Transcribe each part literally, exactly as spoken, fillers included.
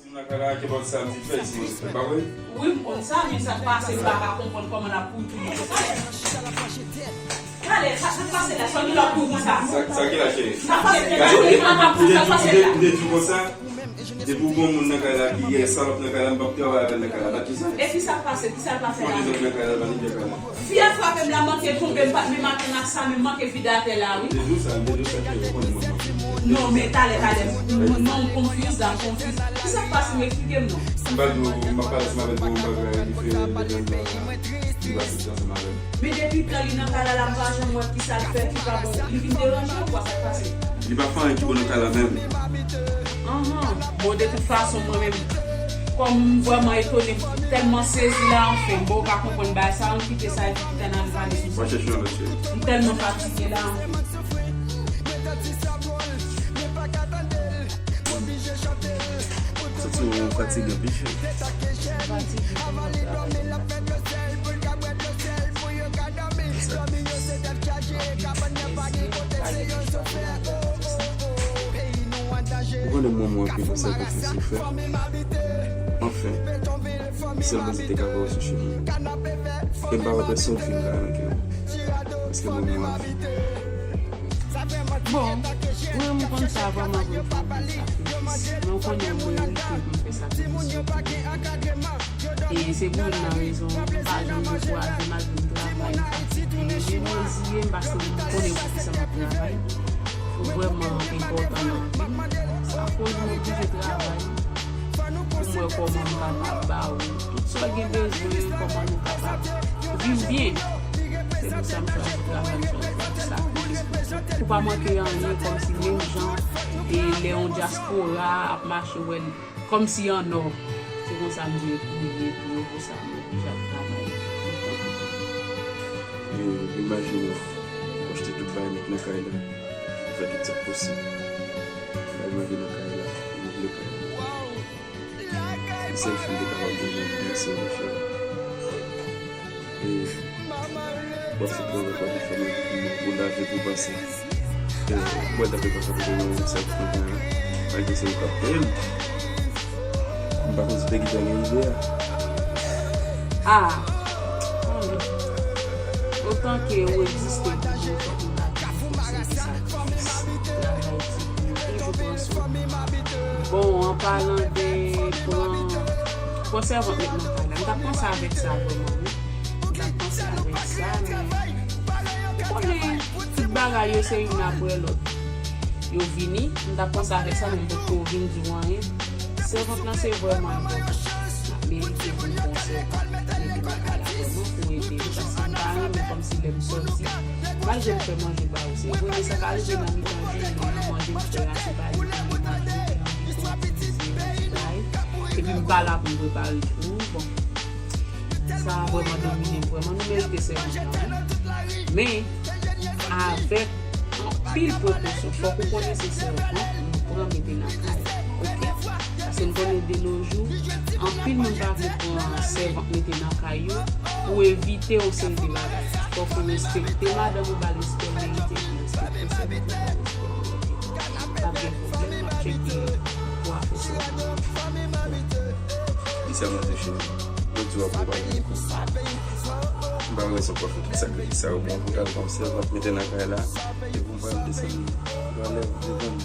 Ti nan kay la, ki bòt sa di fè, si mwen se pa vre? Wi, m konn sa, men sa k pase, m pa ka konprann kòman l ap pou tounen konsa. Talè, sa k pase la, sa ki la pou konsa? Sa, sa ki la, cheri? Sa k pase la, cheri? Sa k pase la? Depi w gon moun nan kay la ki gen salòp nan kay la, m p ap travay avè l nan kay la, pa kisa? E kisa k pase? Kisa l pa fè la? Fon dezòd nan kay la, pa li nan kay la. Fi a frape m la, manke tonbe, m pa t menm atann ak sa, men m manke vide atè la, wi. Te di w sa, m te di w sa, cheri, ou konnen mwen manke. Non, men talè, talè, m, m, non, m confuse la, m confuse. Kisa k pase, m eksplike m non. M pa di w, m ap pale ansanm avèk ou, yon bagay, li fè, li fè, li fè, li fè, li fè, li fè, li fè, Men depi tan li nan kay la, la m pa janm wè kisa l fè ki pa bon. Li vin deranje w, kwa sa k pase? Li pa fè anyen ki bon nan kay la menm. Anhan. Bon, de tout fason, mwen menm, kòm m vrèman etone, m tèlman sezi la, anfen, bon, m pa konprann bagay sa, ann kite sa, epi pita n al pale sou sa. Mwen chèche yon lòt cheri. M tèlman fatige la, anfen. Santi w fatige anpil, cheri. Ou konnen m renmen w anpil pou sèl konfyans ou fè. Anfen, sèl Bondye te ka voye w sou chemen. E m pa wè pèsonn fin kay la nan kè w. Paske m renmen w anpil. Bon, wi, m konn sa vrèman pou m fè anpil sakrifis. Men w konnen m merite pou m fè sakrifis yo tou. E se pou youn nan rezon m pa janm dekouraje malgre m travay, m fatige, m reziye m paske m konnen poukisa m ap travay. Ou vrèman enpòtan nan vi m. Akoz m oblije travay. Pou m wè kòman m kapab ba ou tout sa w gen bezwen, kòman nou kapab viv byen. Se pou sa m chwazi travay, m chwazi fè sakrifis. Ou pa manke anyen, kòmsi menm jan e lè yon dyaspora ap mache, w wè l kòmsi an nò. Se konsa m dwe priye tou, e pou sa m oblije ap travay toutan, toutan. E imajine w, ou achte tout bagay, met nan kay la, ou fè tout sa k posib. Bagay manje nan kay la, meble kay la. Sèl fi m te kapab gen nan vi m, se yon chè. E w ap sot nan lòt, w ap fè moun pou lave pou panse. E mwen t ap panse pou yon sèl pou mwen, malgre se ou k ap peye l. M pa konn si te gentan gen ide a. Ah, konnen. Otan ke ou egziste toujou, fòk nou lage, fòk se sakrifis, travay di, toujou pran swen. Bon, an palan de pran, pran sèvant met nan kay la, m t ap panse avèk sa vrèman, wi. M t ap panse avèk sa, men ou konnen, tout bagay yo se youn apre lòt. Yo vini, m t ap panse avèk sa, men m potko vin di w anyen. Sèvant lan se vrèman enpòtan. L ap merite pou n pran sèvant mete nan kay la vrèman pou ede li, paske m pa renmen kòmsi lè m sòti, malgre m fè manje ba ou, se vre, men sa ka rive nan mitan jounen an, manje m fè a, se pa li pou manje, m fè anvi pou itilize yon ti bagay, epi m pa la pou m prepare pou ou, bon. Sa vrèman domine m, vrèman, nou merite sèvant lan, wi. Men, avèk anpil prekosyon, fòk ou konnen se sèvant nou pran mete nan kay, oke? Paske n konnen de nos jours, anpil moun pa vle pran sèvant mete nan kay yo pou evite yon seri de bagay. Fòk ou respekte madanm ou, ba l respè l merite, epi respekte sèvant ou, ba l respè l merite. Pa gen pwoblèm, m ap tcheke pou afè sèvant. Li sèlman touche m. Jodi a pou pa gen kou. M pa wè sa w pral fè tout sakrifis sa yo, bon, pou t al pran sèvant mete nan kay la, e pou m pral desann valè devan m.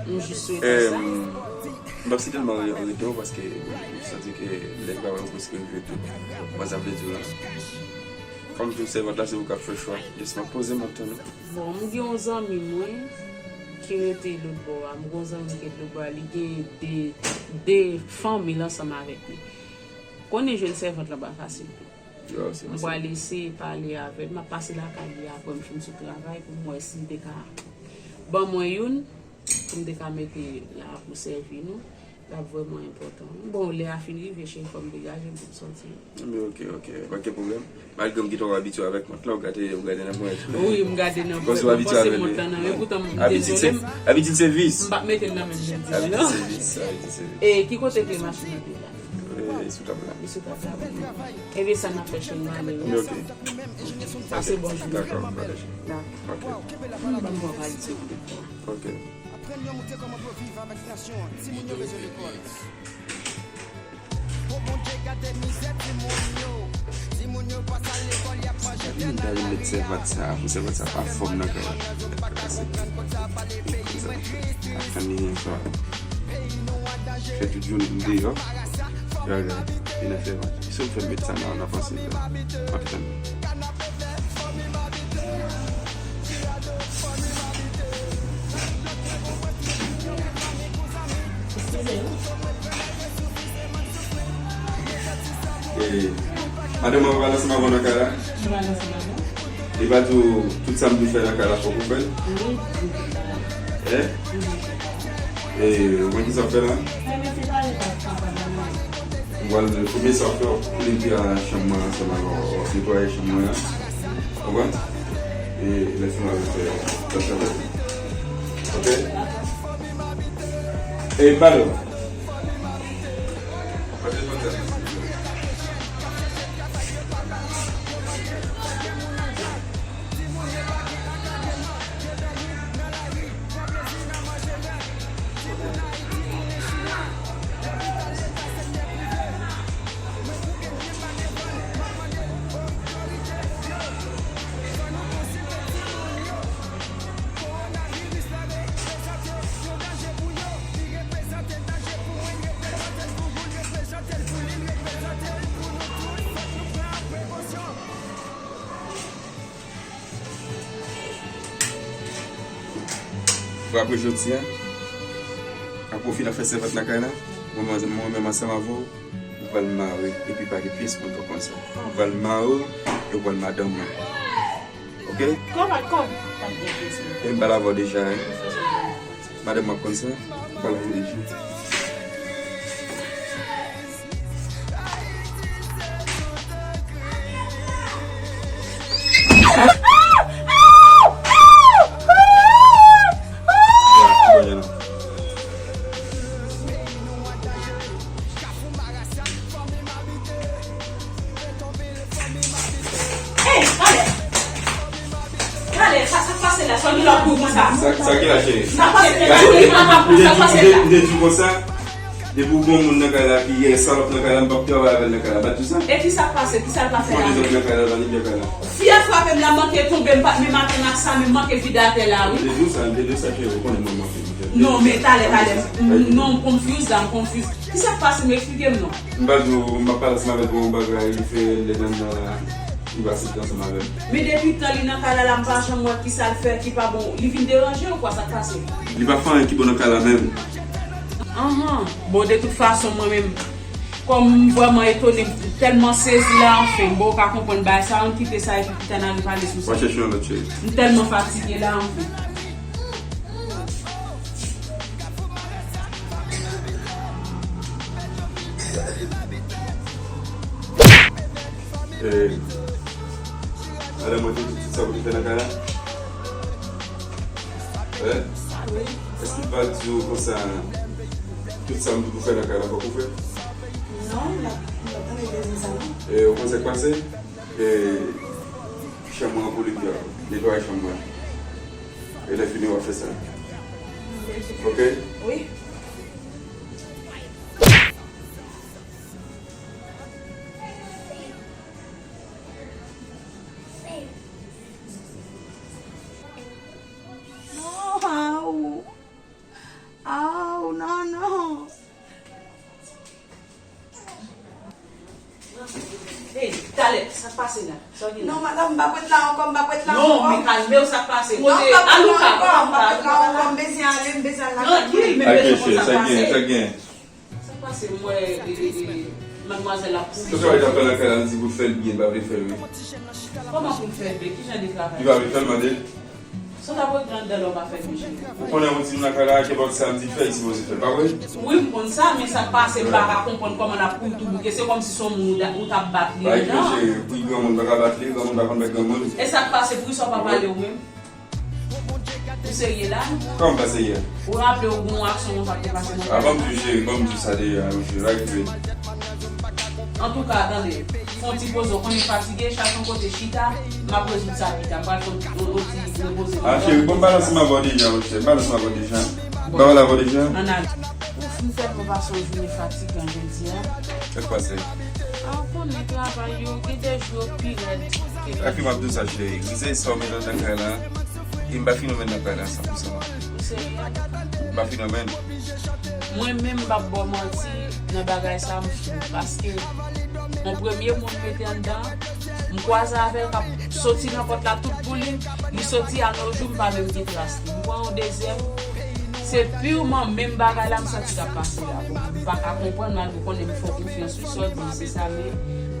M jis swete sa. M p ap sitèlman rete w paske m santi ke lè travay ou prèske rive tou. Mwen sa vle di w la. Kòm tou sèvant la, se ou k ap fè chwa. Jis m ap poze m ap tann ou. Bon, m gen yon zanmi mwen ki rete lòt bò a. M gen yon zanmi m ki rete lòt bò a. Li gen de, de fanmi l ansanm avèk li. Konnen jwenn sèvant lan pa fasil tou. M pral eseye pale avè l. M ap pase lakay li apre m fin sot travay pou m wè si l te ka ban mwen youn, pou m te ka mete la pou sèvi nou. L ap vrèman enpòtan. Bon, lè a fin rive, cheri, fò m degaje m pou m sòti. Men oke, oke. Pa gen pwoblèm. Malgre m gentan abitye avèk mont lan, ou gade, ou gade nan pwen. Wi, m gade nan pwen. Kòmsi w abitye avè l. Mont lan nan men, poutan m dezole. Abitid se vis. M p ap mete l nan menm jan di la, non. Abitid se vis, abitid se vis. E ki kote ke machin nan te la? E, Li sou tab la. Li sou tab la. Ebyen, sa n ap fè, Shane, m ale, wi. Ok. Pase bon jounen. Dakò, m pale. Dakò. Ok. Ban m pran valise pou li. Ok. Aprann yo montre kòman pou yo viv avèk nasyon an. Timoun yo bezwen lekòl. O Bondye, gade mizè timoun yo. Timoun yo pa sa lekòl, y ap manje tè nan lari a. Sèvant sa, pou sèvant sa pa fòm nan kay la. Sa pa fè anyen sa. Fè tout jounen m deyò. Gade, vin nan sèvant. Kisa w fè m met sa nan, nan panse m la? M ap tann. E, madanm mwen pa pral ansanm avè w nan kay la? Li pral ansanm avè w? Li pa di w tout sa m di w fè nan kay la fòk ou fè l? Wi, wi. Hein? Wi. E, ou konn kisa w fè la? Fè mete pale pa papa nan mwen. Ou pral, premye sa w fè, w netwaye chanm mwen ansanm avè w, w netwaye chanm mwen an. Konprann? E lè fini w fè lòt travay. Ok? E balo. Frape jodi a. An pwofite ap fè sèvant nan kay la. Mwen, mwen, mwen menm ansanm avè w, nou pral mare epi pa gen pyès moun k ap konn sa. Nou pral mare w e w pral madanm mwen. Ok? Kòman, kòman? Pa t gen pyès moun. E m pale avè w deja, wi. Madanm mwen ap konn sa. M pral voye jou. Hey, talè! Talè, sa, sa k pase la? Sa w gen la pou konsa? Sa, sa ki la, cheri? Sa k pase? Sa k pase la? M te di w konsa, depi w gen yon moun nan kay la ki gen salòp nan kay la, m p ap travay avè l nan kay la. Bat di sa. E ki sa k pase? Ki sa l pa fè la? Fò dezòd nan kay la, pa gen nan kay la. Fi a frape m la, manke tonbe, m pa t menm atann ak sa, men m manke vide atè la, wi. M te di w sa, m te di w sa, cheri, ou konnen mwen manke vide. Non, men talè, talè, m, non, m confuse la, m confuse. Ki sa k pase? M eksplike m non. M pa di w, m ap pale ansanm avè l pou yon bagay, li fè lè nan nan la, li pase tan ansanm avè m. Men depi tan li nan kay la, la, m pa janm wè ki sa l fè ki pa bon. Li vin deranje w kwa, sa k pase? Li pa fè anyen ki bon nan kay la menm. Anhan. Bon, de tout fason, mwen menm, kòm m vrèman etone, m tèlman sezi la, anfen, bon, ou ka konprann bagay sa, ann kite sa epi pita n al pale sou sa. W a chèche yon lòt cheri. M tèlman fatige la, anfen. Eh, madanm mwen te di tout sa pou te fè nan kay la? Eh? Wi. Èske li pa di w konsa, tout sa m di w pou fè nan kay la, fòk ou fè? Non, m pa, m pa tande bezwen sa, non. Eh, ou konn sa k pase? Eh, chanm mwen an pou li, netwaye chanm mwen. E lè fini, w ap fè sa. Ok? Wi. Non, aw. Aw, non, non. Hey, talè, sa k pase la? Sa w gen la? Non, madanm, m p ap ret la ankò, m p ap ret la ankò. Non, men kalme w, sa k pase? Non, m p ap ret la ankò, m p ap ret la ankò, m bezwen ale, m bezwen al lakay mwen. Trankil, men bezwen konn sa k pase. Sa k gen, sa k gen? Sa k pase, m wè, e, e, e, madmwazèl ap kouri. Sa travay t ap fè nan kay la, l di pou l fè l byen, l pa vle fè l, wi. Kòman pou l fè l byen? Ki jan de travay? Li pa vle fè l, mande l. Sa w t ap regle anndan la w pa fè l byen, cheri? Ou konnen yon timoun nan kay la, kenpòt sa m di fè, li sipoze fè l, pa vre? Wi, m konn sa, men sa k pase, m pa ka konprann kòman l ap kouri tou bouke. Se kòmsi se yon moun ou t ap bat li anndan. Pa gen cheri, pou granmoun pa ka bat li, granmoun pa konn bat granmoun. E sa k pase, poukisa w pa pale ou menm? Ou serye la? Kòman m pa serye? Ou raple w gon aksyon konsa k te pase nan kay la? A, ban m di w, cheri, ban m di w sa deyò a, mesye, right away. Antouka, tande, fè yon ti poze, w konnen fatige, chache yon kote chita, m ap rezoud sa pita, m pral fè yon, yon, yon ti repoze. Ah, cheri, bon, m pale ansanm avè w deja, monchè, m pale ansanm avè w deja. M pale avè w deja. Ann ale. Ouf, m tèlman pase yon jounen fatigan jodi a. Sa k pase? Ah, ou konnen travay yo, gen de jou yo pi rèd ke lòt jou. Ak ki m ap di w sa, cheri? Ou se sa w met nan kay la, e m pa fenomèn nan kay la san pou san. Ou serye? M pa fenomèn. Mwen menm, m p ap ba w manti, nan bagay sa, m flou. Paske yon premye moun mete anndan, m kwaze avè l k ap soti nan pòt la tout pou li, li soti a nos jours, m pa menm gen tras li. M pran yon dezyèm, se pirman menm bagay la m santi k ap pase la. Bon, m pa ka konprann, malgre konnen m fè w konfyans, wi, sa w di m se sa, men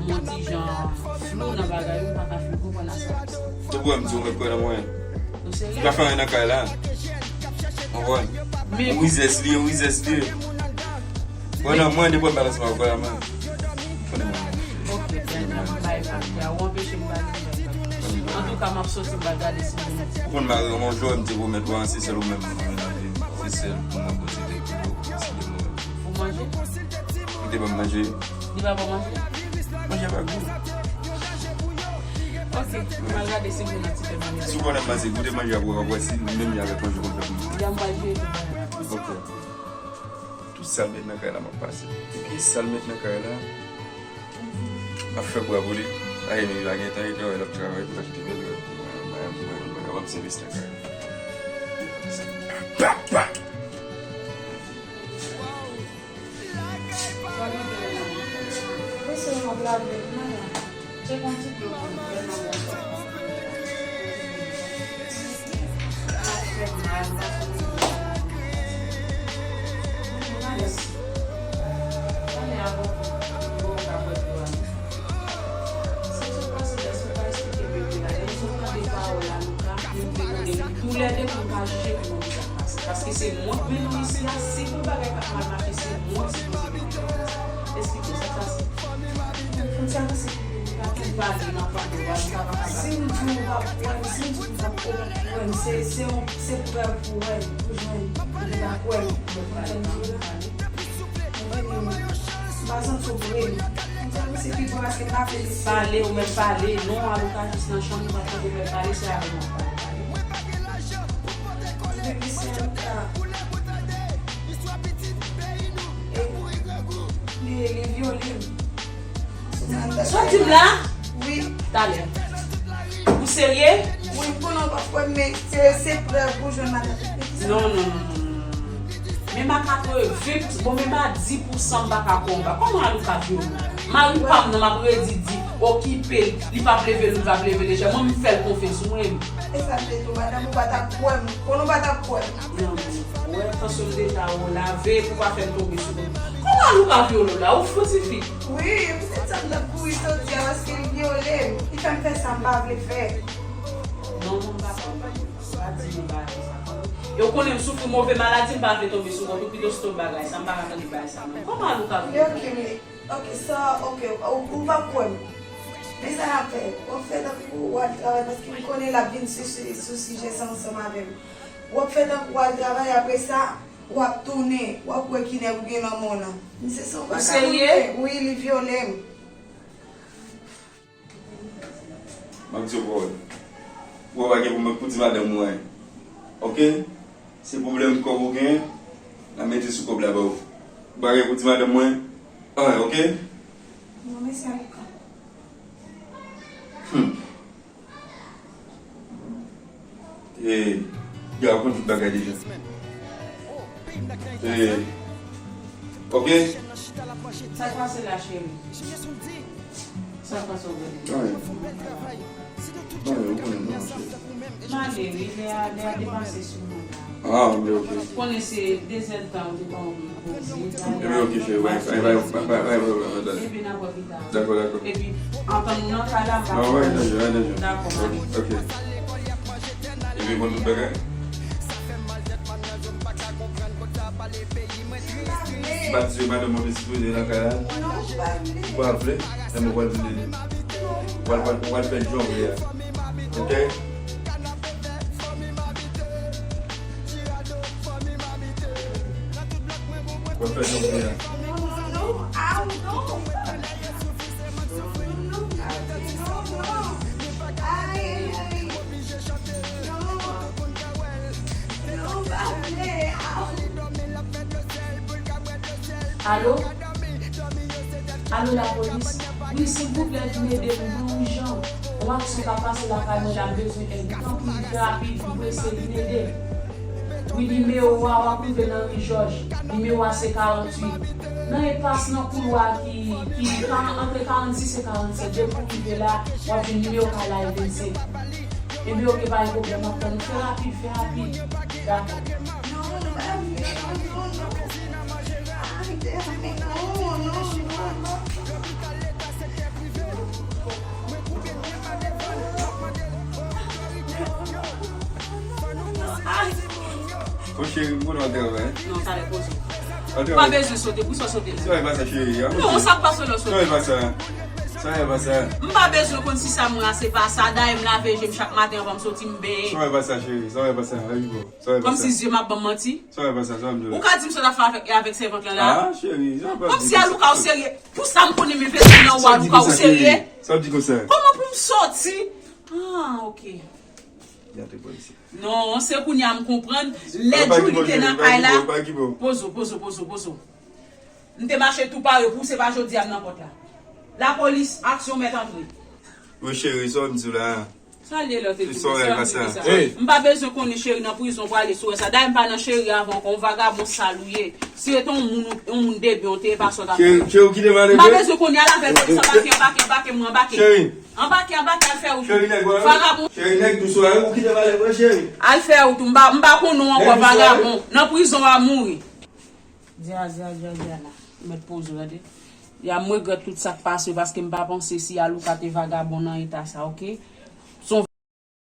m yon ti jan flou nan bagay yo, m pa ka fin konprann a san pou san. Tout pwoblèm di w mèt kwè nan mwen. Ou serye? Ou pa fè anyen nan kay la. Konprann? Men ou rizès li, ou rizès li. Kwè nan mwen, depi w pa ansanm avè mwen. Kwè nan mwen. Ok, bèl nan bay fatra, ou anpeche m pale. Antouka, m ap soti, m pral gade si m gen yon ti. Ou konn mari w, yon jou, m te pwomèt ou, se sèl ou menm pou mwen nan vi m. Se sèl pou mwen, Bondye te tou, se de mwen. Pou manje? Ou te ban m manje. Li pa bon manje? Manje pa gou. Ok, m al gade si m gen yon ti pè manje. Si w konnen manje, goute manje ap wè, w ap wè si menm jan avèk manje konn fè pou mwen. Ya m pral jere tout bagay la. Ok. Tout sa l met nan kay la, m ap pase. Epi sa l met nan kay la, m ap fè bwa pou li. Aye, men li pa gen tan, li te wè l ap travay pou l achte vèlè. Mwen, mwen, mwen, mwen, w ap sèvis nan kay la. Pa, pa! Mwen se yon lave nan la. Tcheke yon ti dlo pou mwen, tèlman mwen swaf. Sa fè mal, m pa sou nivo sa. Mwen mèsi. Tande avan pou w ka bwè dlo a. Si w sot pase dèyè, si w pa esplike bebe la, lè m sot tande pawòl la, nou ka, nou vle tande li. Toulède pou nou pa jije pou nou di sa k pase. Paske se mwen k mennen w isi a, si yon bagay pa t mal mache, se mwen k sipoze mennen w la. Esplike sa k pase. Fon sa pase pou bebe la. Ou pale, m ap tande w, m pa ka pa pale. Si m di w pa kwè m, si m di w pa kwè m, se, se yon, se prèv pou wè, pou jwenn, pou pa kwè m. Ou konprann sa m di w la? Ou vini, m pa santi w vre. M di, "Ah, misye pi bon paske m pa vle mesye." Pale, ou mèt pale. Non, Alouka jis nan chanm, ou pa tande w mèt pale, se avè m w ap pale. Depi se Alouka. E, li, li vyole m. Sa w di m la? Wi. Talè. Ou serye? Wi, m konnen w p ap kwè m, men se, se prèv pou jwenn madanm. Non, non, non, non, non, non. Menm a katreven pou san, bon, menm a dis pou san m pa ka kwè w anba. Kòman Alouka vyole w? Mari pa m nan, m ap redi, di, okipe l, li p ap leve l, li p ap leve lejè. Mwen, m fè l konfyans, ou menm. E sa m te di w, madanm, ou pa t ap kwè m. Konnen w pa t ap kwè m. Non, non, non. Ou wè, tansyon m deja wo la, veye pou w pa fè m tonbe sou kont. Kòman Alouka vyole w la? Ou fou, tifi? Wi, e poutèt sa m t ap kouri soti a, paske l vyole m. Li fè m fè sa m pa vle fè. Non, non, m pa kwè, m pa kwè. Pa di m bagay sa. E w konnen m soufri move maladi, m pa vle tonbe sou kont ou, pito stop bagay sa, m pa ka tande bagay sa, non. Kòman Alouka vyole w? Ok, men, ok, sa, ok, ou, ou p ap kwè m. Men sa n ap fè, w ap fè tankou w al travay, paske m konnen l ap vin sou, sou, sou sijè sa ansanm avè m. W ap fè tankou w al travay, apre sa, w ap tounen, w ap wè ki nèg ou gen nan men w lan. Misye se yon vagabon. Ou serye? Wi, li vyole m. M ap di w pawòl. Ou pa gen pou, pou di madanm mwen. Ok? Se pwoblèm kòb ou gen, n a mete sou kòb la ba ou. Ou pa gen pou di madanm mwen. Anyen, ok? Non, mèsi Alouka. Hmm. E, yo ap konn tout bagay deja. E, ok? Sa k pase la, cheri? Sa k pase w gade? Anyen. Anyen, ou konnen non, cheri. M ale, wi, lè a, lè a te pase sou mwen la. Ah, ok, ok. Konnen se de zè tan ou te ban mwen poze. Ebyen, ok, cheri, bay, bay, bay, bay, bay, bay, bay, bay, bay. Ebyen, n a wè pita. Dakò, dakò. Epi, antann nou nan kay la, m pa... Non, wè, enteje, enteje. Dakò, m ale. Ok. Epi, bon, tout bagay. M pa di yo madanm mwen te sipoze nan kay la. Ou pa vle? Enben, ou pral vin de li. Ou pral, ou pral, ou pral fè jan w vle a. Ok? Ou pral fè jan w vle a. Non, non, non. Ah, non. Alo? Alo, lapolis? Wi, silvouplè, vin ede m, m nan ijan. Yon aksyon k ap pase lakay mwen la, m bezwen èd. Tanpri, fè rapid, m prese, vin ede. Wi, nimewo a, w ap rive nan ri Jòj. Nimewo a se karannwit. Nan enpas nan koulwa ki, ki ka-, antre karannsis e karannsèt. Depi w rive la, w ap jwenn nimewo kay la e vennsenk. Ebyen, oke, pa gen pwoblèm, m ap tann ou. Fè rapid, fè rapid. Dakò. Non, non, pa vin, non, non, non. Arete avèk mwen, non, non, non. Ay. Bon, cheri, m konnen w al travay. Non, talè poze. Al travay. M pa bezwen sote, poukisa w sote la? Sa e pa sa, cheri, a. Non, sa pa sou lè w sote. Sa e pa sa. Sa e pa sa. M pa bezwen konn si sa m wè a se pa sa. Dayè m lave je m chak maten anvan m soti m benyen. Sa e pa sa, cheri. Sa e pa sa. Ayibo. Sa e pa sa. Kòmsi zye m ap ban m manti. Sa e pa sa, sa m di w. Ou ka di m sa w t ap fè avèk, avèk sèvant lan la? Ah, cheri, sa pa. Kòmsi Alouka ou serye. Pou sa m konnen m envesti nan ou, Alouka ou serye. Sa w di konsa? Kòman pou m soti? Ah, oke. Gade polisye. Non, se kounye a m konprann. Lè Djouly te nan kay la. Pozo, pozo, pozo, pozo. M te mache tou pare pou w, se pa jodi a m nan pòt la. Lapolis, aksyon, mèt antre. Wi, cheri, sa w di la? Sa l ye lè w te di m sa? M pa bezwen konnen cheri nan prizon pou ale sou wè sa. Dayè m pa nan cheri avan ankò, yon vagabon sal ou ye. Si w te yon moun, yon moun debyen, w te ye pa sa w t ap fè. Cheri, cheri, w kite m ale vre. M pa bezwen konnen, al avè l polis, anbake, anbake, anbake, mwen anbake. Cheri. Anbake, anbake, al fè wout ou. Cheri, nèg, vagabon. Cheri, nèg dous ou a, ou kite m ale vre, cheri. Al fè wout ou, m pa, m pa konnen w ankò, vagabon. Nan prizon w a mouri. Dya, dya, dya, dya la. Mèt poze w, gade. Ya, m regrèt tout sa k pase paske m pa panse si Alouka te vagabon nan eta sa, oke?